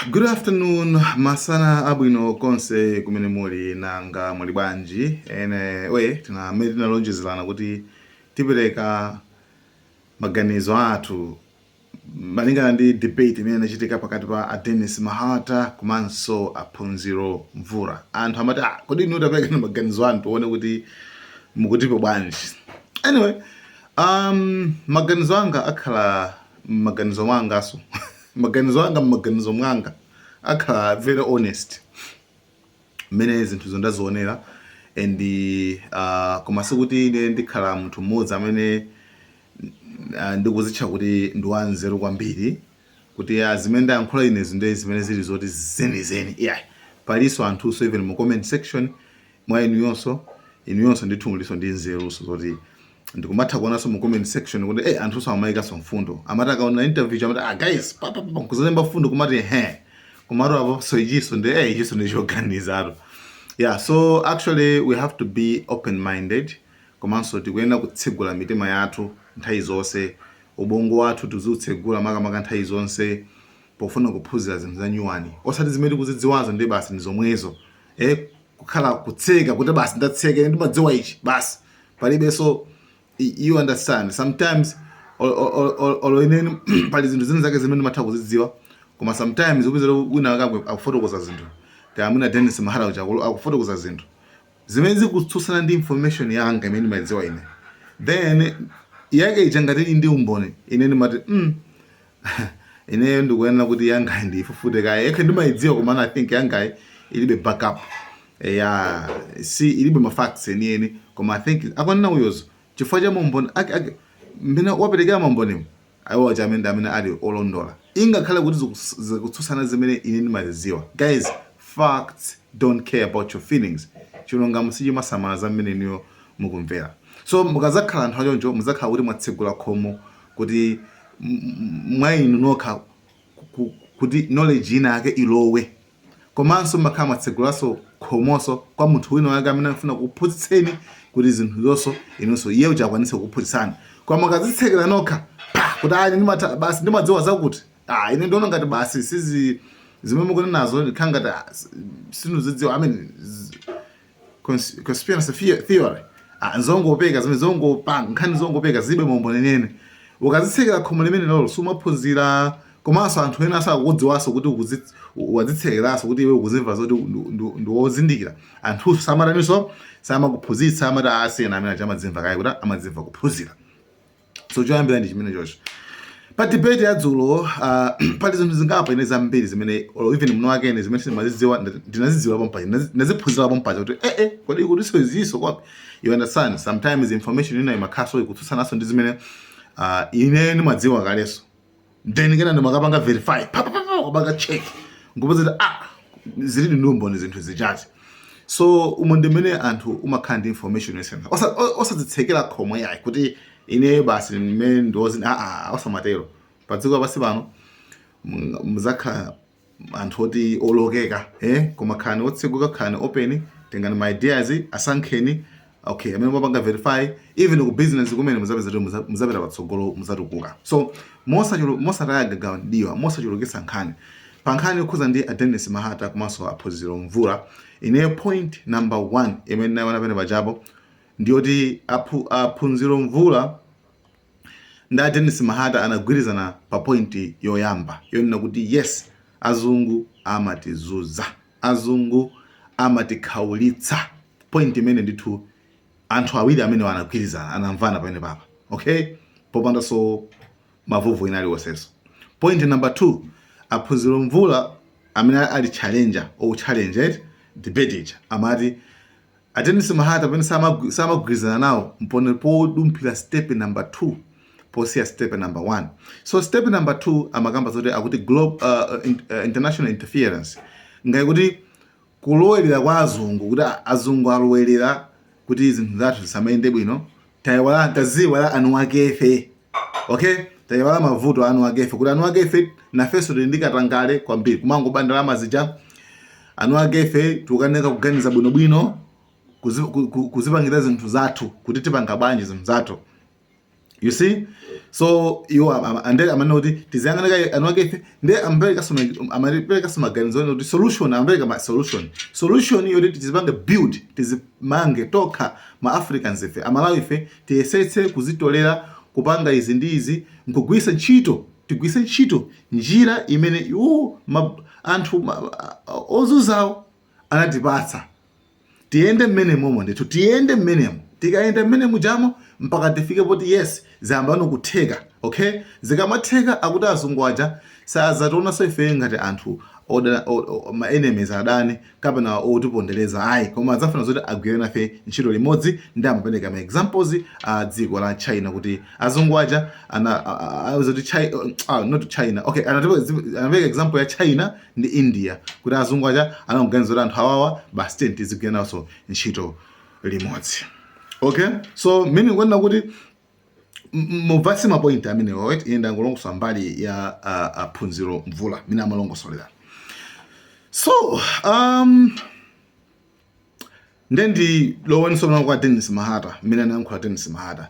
Good afternoon, masana abwino konse kumene muli. Nanga muli bwanji? Anyway, tinamene tinalonjezerana kuti tipereka maganizo athu malingana ndi debate imene inachitika pakati pa a Dennis Mahata komanso aphunziro Mvura. Anthu amati, "Ah, kodi inu tapereka maganizo anu tione kuti mukutipo bwanji?" Anyway, maganizo anga akhala maganizo mwangaso, maganizo anga mmaganizo mwanga akhala very honest mmene zinthu ndazionera. And koma sikuti ine ndikhala munthu mmodzi amene ndikuzitcha kuti ndi wanzeru kwambiri, kuti ya zimene ndayankhula inezi ndi zimene zili zoti zenizeni. Yeah, palinso anthunso even mu comment section mwa inuyonso, inuyonso ndithu muliso ndi nzeruso zoti ndikumatha kuonanso mu comment section kuti anthunso amayikanso mfundo. Amati akaona interview amati, "Ah guys, pa pa pa," kuzalemba fundo kumati, "He, komatu apo so ichiso ndi ichiso ndi choganizatu." Yeah, so actually we have to be open minded, komanso tikuyenera kutsegula mitima yathu nthawi zonse, ubongo wathu tiziutsegula makamaka nthawi zonse pofuna kuphunzira zinthu za nyuwani, osati zimene tikuzidziwazo ndi basi ndi zomwezo, kukhala kutseka kuti basi ndatseka, ine ndimadziwa ichi basi, palibenso. You understand, sometimes olo ineni pali zinthu zina zake zimene ndimatha kuzidziwa, koma sometimes upezera wina akagwe akufotokoza zinthu, amwina Dennis Mahata uja akufotokoza zinthu zimene zikutsutsana ndi information yanga imene ndimayidziwa ine, then yake ija ngati ili ndi umboni, ine ndimati, ineyo ndikuyenera kuti yangayi ndiyifufute kaye." Yekhe ndimayidziwa, koma I think yangayi ilibe backup ya si ilibe ma facts enieni, koma I think akwanena uyozo chifukwa cha maumboni ake ake mmene waperekera maumboniwo, ayiwo aja amene amene ali olondola, ingakhale kuti zikutsutsana zimene ine ndimazidziwa. Guys, facts don't care about your feelings. Chilungamo sichimasamala za mmene inuyo mukumvera. So mukazakhala anthu achoncho, muzakhala kuti mwatsegula khomo kuti mwa inu nokha kuti knowledge ina yake ilowe, komanso makhala mwatsegulanso khomonso kwa munthu wina wake amene afuna kuphunzitseni kuti zinthu zonso inunso iye uja akwanitse kukuphunzitsani. Koma mukazitsekera nokha pa kuti, "Ayi, ndimatha basi, ndimadziwa zakuti," ah, ine ndiona ngati basi sizi zimene mukunenazo ndikhala ngati, ah, sinuzidziwa. I mean, conspiracy theory, ah, nzongopeka zimene zongopanga nkhani zongopeka zibe maumboni. Ukazitsekera khomo limene lolo, sumaphunzira, komanso anthu ena asakudziwanso kuti wadzitsekeranso kuti iwe ukuzimva zoti ndi wozindikira. Anthuso samataninso, samakuphunzitsa, amati asiyena amene aja amadzimva kaye kuti amadzimva kuphunzira. So choyambira ndi chimene chocho. Pa debate ya dzulo, pali zinthu zingapo ine zambiri zimene or even muno wake ine zimene sindimazidziwa, ndinazidziwa pompaja, ndinaziphunzira pompaja kuti kodi kuti iziso kwapi? You understand, sometimes information ina imakhaso ikutsutsanaso ndi zimene ine ndimadziwa kaleso, then kena ndimakapanga verify pa pa pa pa, kupanga check, nkupeza kuti, ah, zili ndi umboni zinthu zichati. So umo ndi mmene anthu umakhala ndi information yosiyana. Osadzitsekera khomo yayi kuti ine basi mmene ndiozi, aa, osamatero. Pa dziko lapansi pano muzakhala anthu oti olokeka, koma khalani otseguka, khalani open, tengani ma ideas, asankheni, okay, amene mapanga verify. Even ku business kumene muzapeza kuti muzapita patsogolo, muzatukuka. So mosataya gagawa diwa, mosachulukitsa nkhani, pa nkhani yokhuza ndi a Dennis Mahata komanso aphunziro Mvura, ineyo point number one imene nayiona pene pajapo ndiyoti aphunziro Mvura ndi a Dennis Mahata anagwirizana pa point yoyamba yonena kuti yes, azungu amatizuza, azungu amatikhawulitsa. Point imene ndithu anthu awiri amene anagwirizana, anamvana pamene papa, okay, popanda so mavuvu ina aliwonsenso. Point number two, aphunziro Mvula amene ali challenger or challenge debate ija amati a Dennis Mahata pamene samagwirizana nawo mpone podumphira step number two, posiya step number one. So step number two amakamba zoti akuti international interference, ngati kuti kulowelera kwa azungu, kuti azungu alowelera kuti zinthu zathu zisamayende bwino. Tayiwala, taziwala anu akefe, okay, tayiwala mavuto anu akefe, kuti anu akefe nafenso tili ndi katangale kwambiri, kumangoba ndalama zija. Anu akefe tikukanika kuganiza bwinobwino, kuzipangira zinthu zathu, kuti tipanga bwanji zinthu zathu. You see, so iwo ande amanena kuti tiziyang'ana kaye eni ake ife. Nde amaperekaso maganizo ena kuti solution, amapereka ma solution, solution yoti tizipange build, tizimange tokha ma Africans ife, Amalawi ife, tiyesetse kuzitolera, kupanga izi ndi izi, nkugwiritsa ntchito, tigwiritse ntchito njira imene iwo anthu ozuzawo anatipatsa. Tiyende mmene momo ndithu, tiyende mmenemo. Tikayenda mmene mujamo mpaka tifike poti, yes, zayambano kutheka. Okay, zikamatheka, akuti azungu aja sadzationanso ife ngati anthu ma enemies, adani kapena otipondereza, ayi, koma adzafuna zoti agwire nafe ntchito limodzi. Ndi amapereka ma examples a dziko la China, kuti azungu aja ana zoti China, not China, okay, anapereka example ya China ndi India, kuti azungu aja anakuganiza kuti anthu awawa basi, tiyeni tizigwira nawonso ntchito limodzi. Okay, so meaning kunena kuti mumvetse ma point amenewo, right? Ine ndangolongosola mbali ya Phunziro Mvula mene amalongosolera. So nde ndilowenso kwa Dennis Mahata, mmene anayankhula Dennis Mahata.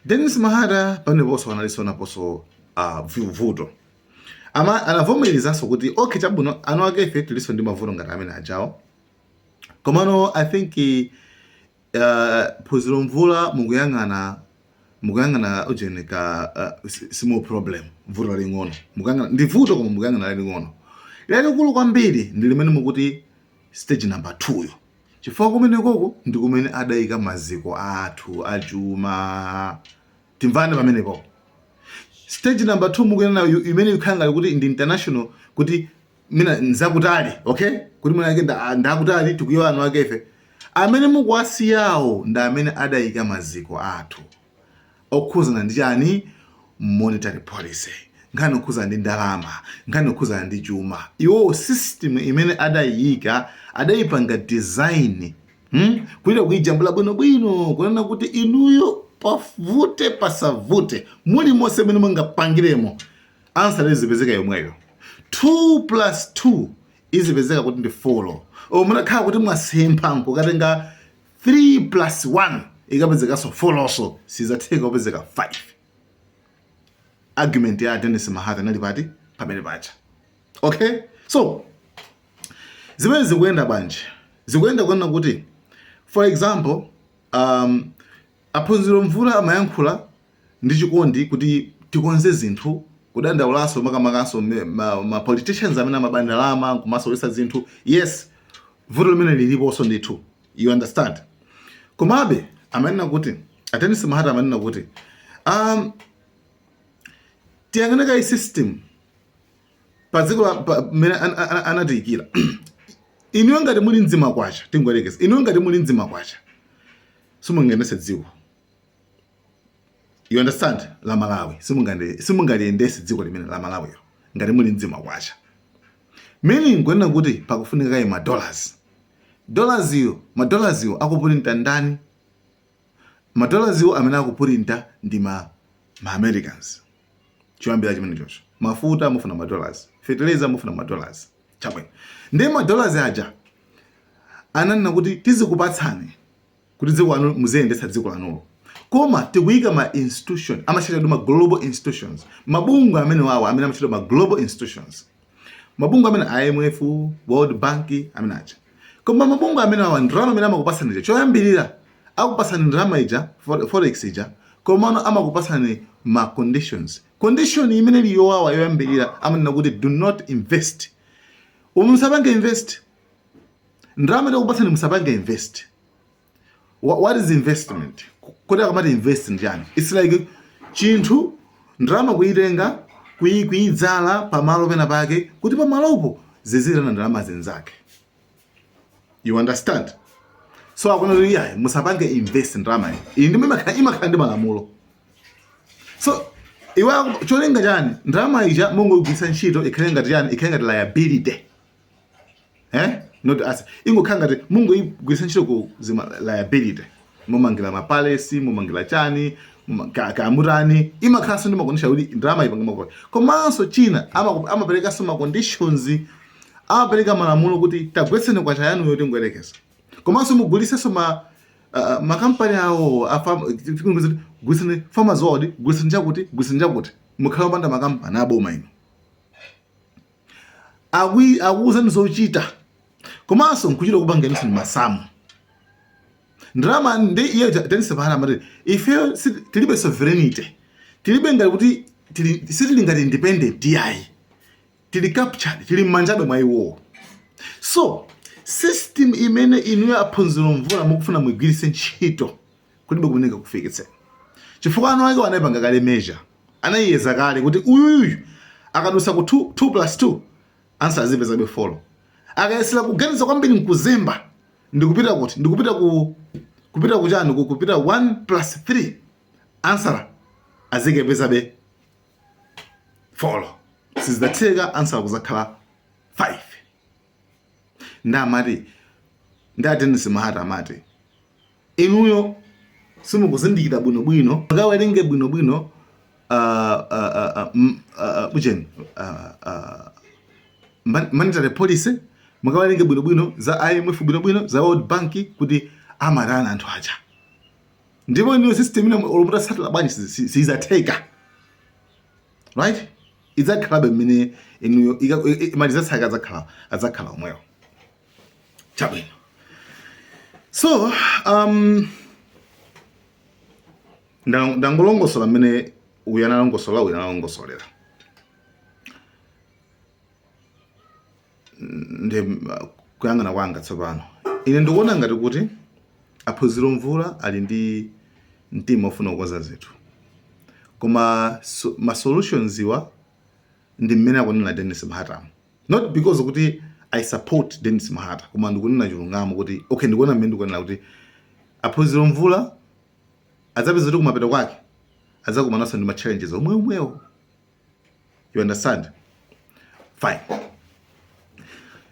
Dennis Mahata paneponso analinso naponso vuto. Ama anavomerezanso kuti okay, chabwino, eni ake ife tilinso ndi mavuto ngati amene ajawo, komano I think Phunziro Mvula mukuyang'ana ujeni ka small problem, vuto laling'ono mukuyang'ana ndi vuto, koma mukuyang'ana laling'ono. Lalikulu kwambiri ndi limene mukuti stage number 2 yo, chifukwa kumene koko ndi kumene adayika maziko athu achuma. Timvane pamenepo. Stage number 2 mukuyang'ana imene ikhala ngati kuti ndi international, kuti mina nzakutali, okay, kuti mwina ake ndakutali, tikuyiwa eni ake ife. Amene mukuwasiyawo ndi amene adayika maziko athu okhuzana ndi chani? Monetary policy, nkhani okhuzana ndi ndalama, nkhani okhuzana ndi chuma. Iwo system imene adayika, adayipanga design, Kuita kuijambula bwinobwino, kunena kuti inuyo pavute pasavute, muli monse mene mungapangiremo, answer izipezeka yomweyo. 2 plus 2 izipezeka kuti ndi 4. O munakhala kuti mwasempha nkukatenga 3 plus 1, ikapezekanso 4 so sizatheka kupezeka 5. Argument ya Dennis Mahata inali pati pamene pacha? Okay, so zimene zikuyenda bwanji? Zikuyenda kunena kuti, for example, Aphunziro Mvula amayankhula ndi chikondi kuti tikonze zinthu, kudandaulaso makamakaso ma politicians amene amaba ndalama kumasolesa zinthu. Yes, vuto limene liliponso ndithu, you understand? Komabe amanena kuti, a Dennis Mahata amanena kuti tiyang'ane kayi system pa dziko mmene anatiyikira. Inuyo ngati muli mzimakwacha, tingoyerekeza, inuyo ngati muli mzimakwacha, simungayendese dziko, you understand, la Malawi. Simungaliyendese dziko limene la Malawiyo ngati muli mzimakwacha, meaning kunena kuti pakufunika kayi ma dollars. Dollars iyo, ma dollars iwo akupurinta ndani? Ma dollars iwo amene akupurinta ndi ma Americans. Choyambira chimene chocho, mafuta mufuna ma dollars, fertilizer mufuna ma dollars. Chabwino, ndi ma dollars aja ananena kuti tizikupatsani kuti dziko lanu muziyendetsa dziko lanulo, koma tikuyika ma institution amachitidwa ma global institutions, mabungwe amene wawo amene amachitidwa ma global institutions, mabungwe amene IMF, World Bank amene aja. Koma mabungwe amene awa, ndalama amene amakupatsani ija, choyambirira akupatsani ndalama ija, forex ija, komano amakupatsani ma conditions. Condition imene ili yowawa yoyambirira, amanena kuti do not invest, musapange invest ndalama tikupatsani, musapange invest. What is investment? Kodi akamati invest ndi chani? It's like chinthu, ndalama kuitenga, kuyidzala pamalo pena pake, kuti pamalopo zizirana ndalama zinzake, you understand? So akuna kuti iyayi, musapange invest ndalama iyi. Iyi ndimo imakhala ndi malamulo. So iwe cholinga chani? Ndalama ija mungogwiritsa ntchito, ikhale ngati chani? Ikhale ngati liability, eh? Not asset. Ingokhala ngati mungoigwiritsa ntchito ku zima liability, mumangira ma palace, mumangira chani, kamutani. Imakhalanso ndi ma condition kuti ndalama ipange makola. Komanso china, amaperekanso ma conditions, amapereka malamulo kuti tagwetseni kwacha yanuyo, tingoyerekeza, komanso mugulisenso ma Makampani awo gulitsani Farmers World, gulitsani chakuti, gulitsani chakuti, mukhale opanda makampani aboma inu. Akuwuzani zochita, komanso nkuchita kupanganisa ni masamu ndalama. Ndi iye Denis Mahata amati ifeyo tilibe sovereignty, tilibe ngati kuti sitili ngati independent yayi, tili captured, tili m'manjabe mwa iwowo. So system imene inuyo aphunziro Mvula mukufuna mugwiritse ntchito, kulibe kumene kufikitseni, chifukwa anu ake anayipanga kale measure, anayiyeza kale kuti uyuyuyu akadusa ku 2, 2 plus 2 answer azipezabe 4. Akayesera kuganiza kwambiri nkuzemba ndikupita kuti ndikupita ku kupita kuchani, kupita 1 plus 3, answer azikepezabe 4. Sizidzatheka, answer kuzakhala 5. Ndamati ndi Denis Mahata amati inuyo simukuzindikira bwinobwino, mukawerenge bwinobwino ucheni monetary policy, mukawerenge bwinobwino za IMF, bwinobwino za World Bank, kuti amatana anthu aja. Ndipo inuyo system ino olomutasatira bwanji sizatheka, right? Idzakhalabe mmene inuyo malizatsaka adzakhala omwewo. Chabwino, so ndangolongosola mmene uyu analongosola, uyu analongosolera. Ndi kuyang'ana kwanga tsopano, ine ndikuona ngati kuti aphunziro Mvula ali ndi mtima ofuna kukonza zinthu, koma so, ma solutions iwa ndi mmene akunena Dennis Mahata. Not because kuti I support Dennis Mahata, koma ndikunena chilungamo kuti okay, ndikuona mmene ndikunena kuti aphunziro Mvula adzapeza kuti kumapeto kwake adzakumananso ndi ma challenges omwe omwewo. You understand? Fine,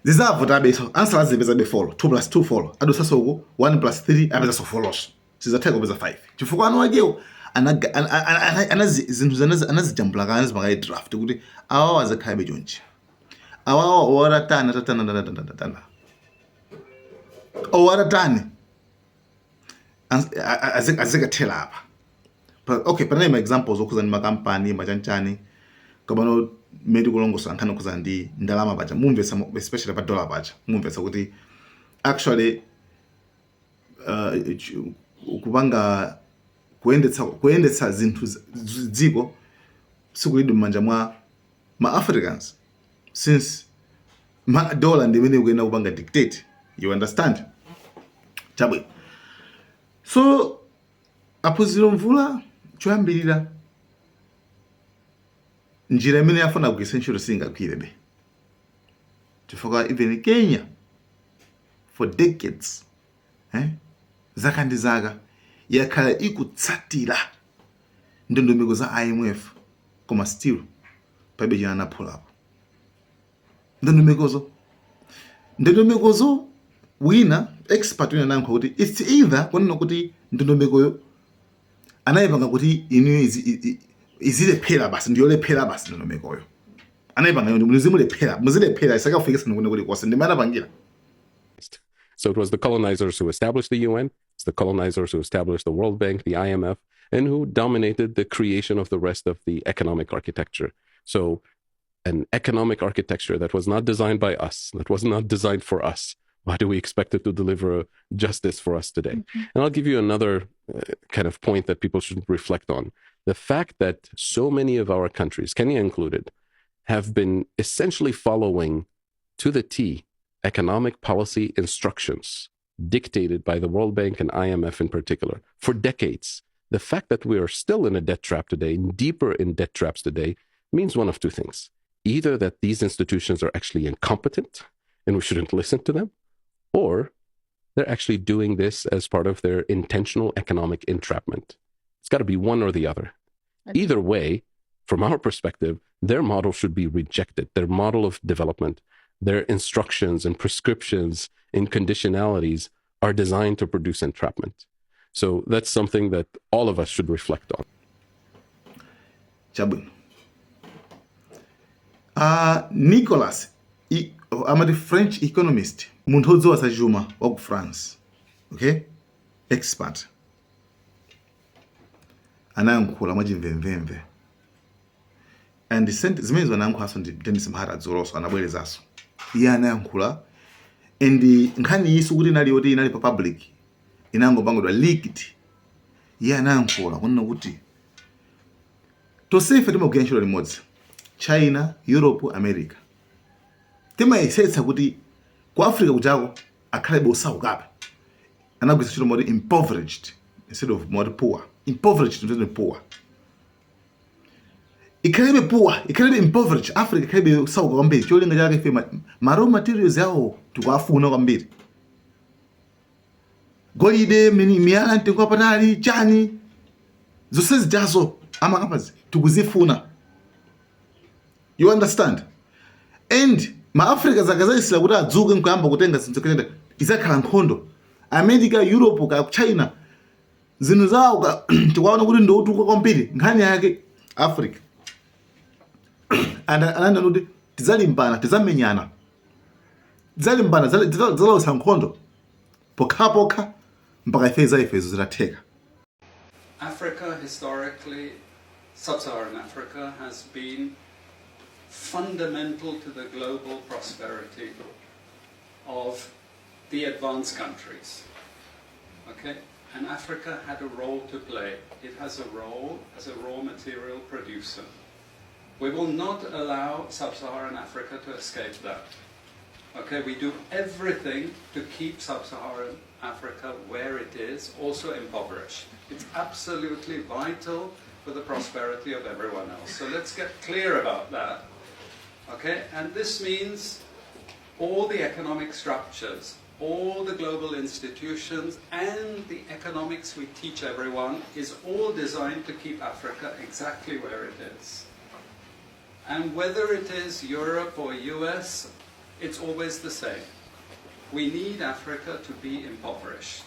zizavutabe. So answer azipezabe 4, 2 plus 2 4. Adusaso uku 1 plus 3, apezaso 4 lonso, sizatheka kupeza 5, chifukwa anu akewo zinthu anazijambula kale, anazipanga draft kuti awawa azakhalabe chonchi, awawa owaratana tatana tatana tatana owaratani azikathera apa. Okay, panali ma examples okhuza ndi makampani machanchani, komano mmene tikulongosola nkhani okhuza ndi ndalama paja mumvetsa, especially pa dollar paja mumvetsa kuti actually kupanga kuyendetsa zinthu dziko sikulidi m'manja mwa ma Africans, since ma dollar ndi imene ikuyenda kupanga dictate. You understand? Chabwino, so aphunziro Mvula, choyambirira njira imene afuna kugwiritsa ntchito singagwirebe, chifukwa even Kenya for decades, zaka ndi zaka yakhala ikutsatira ndondomeko za IMF, koma still palibe china anaphulapo ndondomekozo. Wina expert wina anayankha kuti it's either kunena kuti ndondomekoyo anayipanga kuti inuyo izilephera basi, ndiyolephera basi. Ndondomekoyo anayipanga yonti muzimulephera, muzilephera, isakafikisani kuno kulikonse, ndimene anapangira. So it was the colonizers who established the UN, it's the colonizers who established the World Bank, the IMF, and who dominated the creation of the rest of the economic architecture. So an economic architecture that was not designed by us, that was not designed for us, why do we expect it to deliver justice for us today? And I'll give you another kind of point that people should reflect on. The fact that so many of our countries, Kenya included, have been essentially following to the T economic policy instructions dictated by the World Bank and IMF in particular for decades. The fact that we are still in a debt trap today, deeper in debt traps today, means one of two things. Either that these institutions are actually incompetent and we shouldn't listen to them, or they're actually doing this as part of their intentional economic entrapment. It's got to be one or the other. Either way, from our perspective, their model should be rejected. Their model of development, their instructions and prescriptions and conditionalities are designed to produce entrapment. So that's something that all of us should reflect on. Chabwino, Nicolas amati French economist, munthu wodziwa zachuma wa ku France, okay. Expert anayankhula mwachimvemvemve and zimenezo anayankhulanso ndi Dennis Mahata dzulonso, anabwerezanso. Iye anayankhula and nkhani iyi sikuti inali yoti inali pa public, inangopangidwa leaked. Iye anayankhula kunena kuti tonsefe timagwira ntchito limodzi, China, Europe, America, timayesetsa kuti ku Africa kujako akhalebe osaukabe. Anagwiritsa ntchito moti impoverished instead of moti poor, impoverished instead of poor. Ikhalebe poor, ikhalebe impoverished, Africa ikhalebe osauka kwambiri. Cholinga chake ife ma raw materials yawo tikuafuna kwambiri, golide, miyala mtengo wapatali, chani, zonse zijazo amakapazi tikuzifuna, you understand? And ma Africa zakazayisira kuti adzuke nkuyamba kutenga zinthu kutenda, izakhala nkhondo. America, Europe ka China, zinthu zawo tikuwaona kuti ndiotuka kwambiri. Nkhani yake Africa ananena kuti tidzalimbana, tidzamenyana, tidzalimbana, tidzalowetsa nkhondo pokhapokha mpaka ife za ifezo zitatheka. Africa historically, sub-Saharan Africa, has been fundamental to the global prosperity of the advanced countries. Okay? And Africa had a role to play. It has a role as a raw material producer. We will not allow sub-Saharan Africa to escape that. Okay, we do everything to keep sub-Saharan Africa where it is, also impoverished. It's absolutely vital for the prosperity of everyone else. So let's get clear about that. Okay, and this means all the economic structures, all the global institutions, and the economics we teach everyone is all designed to keep Africa exactly where it is. And whether it is Europe or US, it's always the same. We need Africa to be impoverished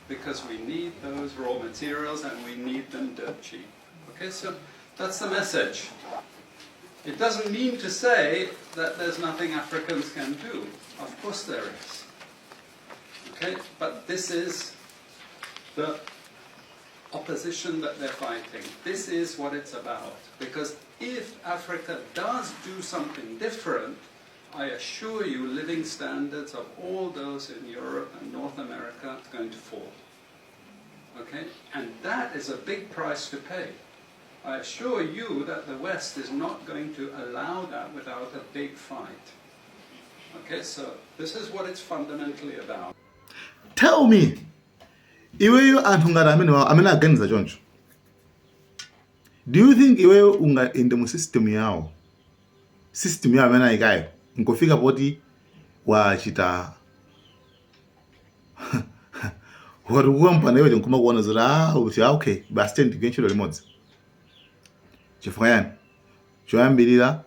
because we need those raw materials and we need them dirt cheap. Okay, so that's the message. It doesn't mean to say that there's nothing Africans can do. Of course there is. Okay, but this is the opposition that they're fighting. This is what it's about. Because if Africa does do something different, I assure you living standards of all those in Europe and North America are going to fall. Okay? And that is a big price to pay. I assure you that the West is not going to allow that without a big fight. Okay, so this is what it's fundamentally about. Tell me, iweyo, anthu ngati amene amene aganiza choncho, do you think iweyo ungaende mu system yawo, system yawo amene ayikayo, nkufika poti wachita watukuka mpana iwe nkuma kuona zoti ah, kuti ah, okay, basi tiyeni tigwire ntchito limodzi? Chifukwa yani? Choyambirira,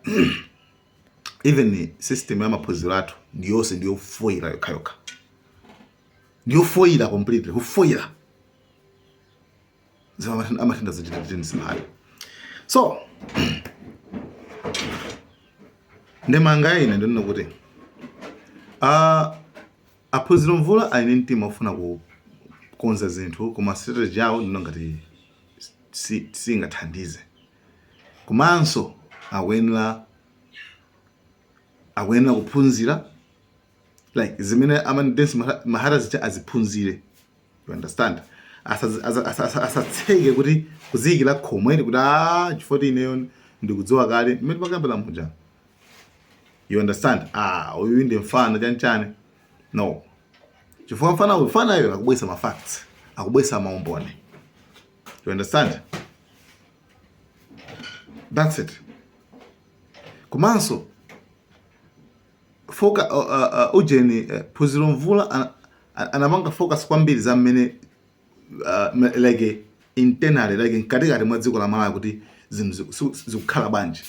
even system ya maphunziro athu ndiyonse ndiyofoyira yokhayokha, ndiyofoyira completely, kufoyira zima amatenda zachita simhali. So ndemanga ine ndinena kuti aphunziro Mvula ali ndi mtima ofuna kukonza zinthu, koma strategy yawo ndino ngati singathandize. Komanso akuyenera kuphunzira like zimene amandensi Mahata zija aziphunzire, you understand? Asatseke kuti kuziyikira khomweri kuti ah, chifukwa ineyo ndikudziwa kale mmene pakambela muja, you understand? Ah, uyu ndi mfana chanichani. No, chifukwa mfana uyu, mfanayo akubwesa ma facts, akubwesa maumboni, you understand? That's it. Komanso foka ujeni Phunziro Mvula anapanga focus kwambiri za mmene like internally, like mkatikati mwa dziko la Malawi kuti zinthu zikukhala bwanji.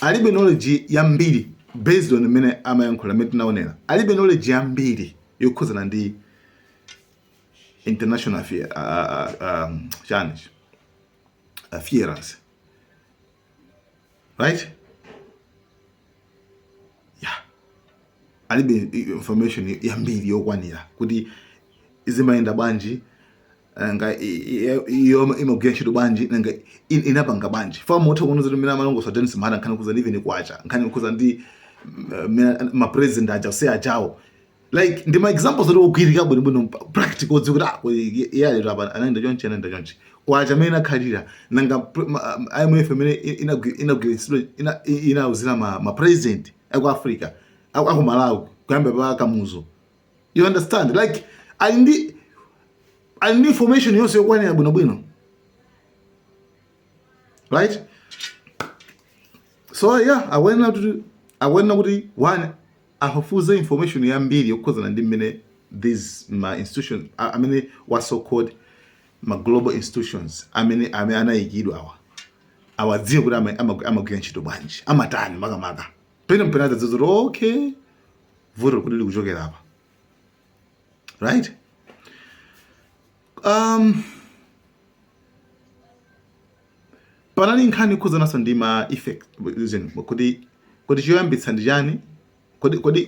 Alibe knowledge yambiri based on mmene amayankhula, mmene tinaonera, alibe knowledge yambiri yokhuzana ndi international affair, chani, affairs, right? Yeah, alibe information yambiri yokwanira kuti zimayenda bwanji. Nanga iyo imagwira ntchito bwanji? Nanga inapanga bwanji? Fa mutha kuona zoti mmene amalongosola Dennis Mahata, nkhani yokhuza ndi even kwacha, nkhani yokhuza ndi mmene ma president aja ose ajawo, like ndi ma examples oti ogwirika bwinobwino, practical, odziwa kuti ah, kodi iye alero apa anayenda chonchi, anayenda chonchi, kwacha amene inakhalira, nanga IMF imene inagwiritsidwa inauzira ma president aku Africa, aku Malawi, kuyamba pa Kamuzu. You understand? Like ali ndi information yonse yokwanira bwinobwino, right? So yeah, akuyenera kuti one, afufuze information yambiri yokhuzana ndi mmene these ma institutions amene wa so called ma global institutions amene anayikidwa awa, awadziwe kuti amagwira ntchito bwanji, amatani makamaka. Pene mpena adzadziwa kuti okay, vuto kuti likuchokera apa, right? Panali nkhani yokhuzananso ndi ma effect kuti choyambitsa ndi chani, kodi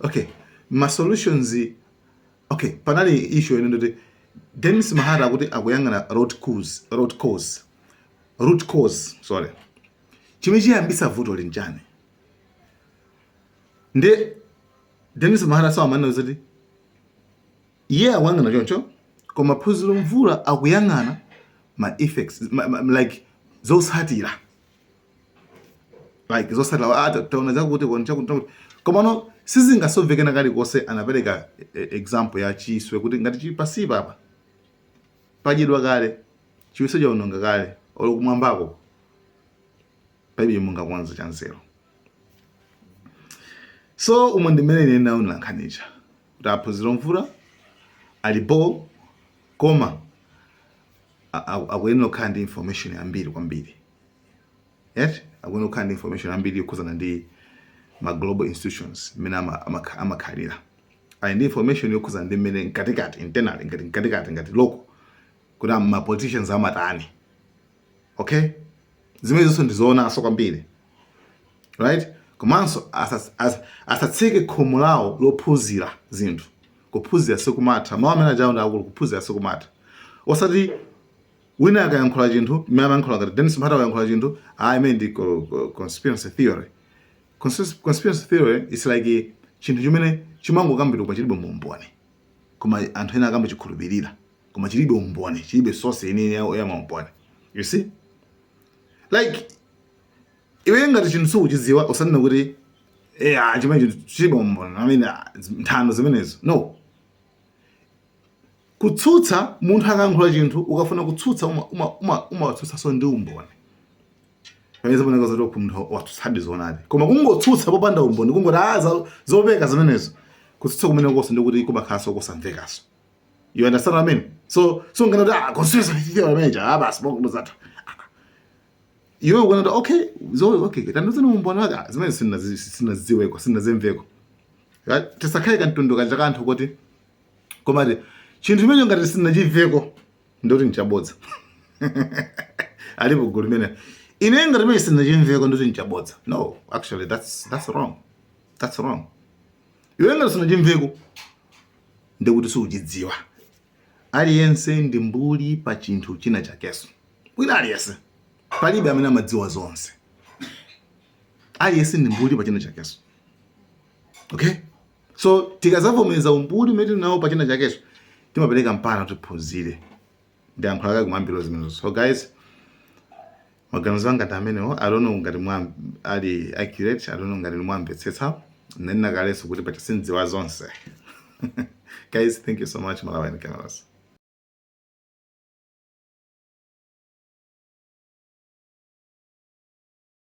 okay, ma solutions. Okay, panali issue ine ndoti Dennis Mahata akuti akuyang'ana root cause, sorry, chimene chiyambitsa vuto linjani. Ndi Dennis Mahata so amanena kuti iye akuyang'ana choncho, koma Phunziro Mvula akuyang'ana ma effects, like zotsatira, like zotsatira, ah, taona zakuti koni chakuti chakuti, koma no, sizingasovekena kalikonse. Anapereka example ya chiswe, kuti ngati chili pasipa apa padyedwa kale, chiswe chaononga kale, olo kumwambako palibe mungakonze cha nzeru. So umwe ndi mmene ine naonera nkhanicha, kuti aphunziro Mvula alipo, koma akuyenera kukhala ndi information yambiri kwambiri, yet akuyenera kukhala ndi information yambiri yokhuzana ndi ma global institutions mmene amakhalira. Ali ndi information yokhuzana ndi mmene mkatikati, internally, ngati mkatikati, ngati local, kuti ma politicians amatani. Okay, zimene zonse ndizoonaso kwambiri, right? Komanso asatseke khomo lawo lophunzira zinthu. Kuphunzira sikumatha. Mawu amene ajawo ndi akulu. Kuphunzira sikumatha. Osati wina akayankhula chinthu, mmene amayankhula ngati Dennis Mahata akayankhula chinthu, ah, imene ndi conspiracy theory. Conspiracy theory is like chinthu chimene chimangokambidwa koma chilibe umboni, koma anthu ena akambachikhulupirira, koma chilibe umboni, chilibe source yeniyeni ya maumboni. You see, like iwe ngati chinthu sukuchidziwa, usanene kuti eh, chimene chinthu chilibe umboni. I mean, ah, nthano zimenezo, no. Kutsutsa munthu akayankhula chinthu, ukafuna kutsutsa, umatsutsanso ndi umboni, pamene zimaoneka zoti munthu watsutsadi zoonadi. Koma kungotsutsa popanda umboni, kungoti ah, zopeka zimenezo, kutsutsa kumene konse ndikuti kumakhalanso kusamvekaso. You understand what I mean? So ngati ah, conspiracy theory amene ah, basi, bongo zatha. Iwe ukuona kuti okay, zo okay, tanduzeni umboni wake. Ah, zimene sinazidziweko, sinazimveko. Right? Tisakhale kantundu kaja kanthu kuti komati chinthu chimene ngati sinachimveko ndoti nchabodza. Alipo gulu limene ine ngati imene sinachimveko ndoti nchabodza. No, actually that's wrong, that's wrong. Iwe ngati sinachimveko ndikuti sukuchidziwa. Aliyense ndi mbuli pa chinthu china chakenso. Wina aliyense, palibe amene amadziwa zonse. Aliyense ndi mbuli pa china chakenso, okay? So tikazavomereza umbuli umene tili nawo pa china chakenso, timapereka mpata kuti tiphunzire. Ndiyankhula kale kumayambiro zimenezo. So guys, maganizo anga ndi amenewo. I don't know ngati mwa ali accurate, I don't know ngati mwamvetsetsa. Nena kalenso kuti pacha sindziwa zonse. Guys, thank you so much. Malawi Cameras.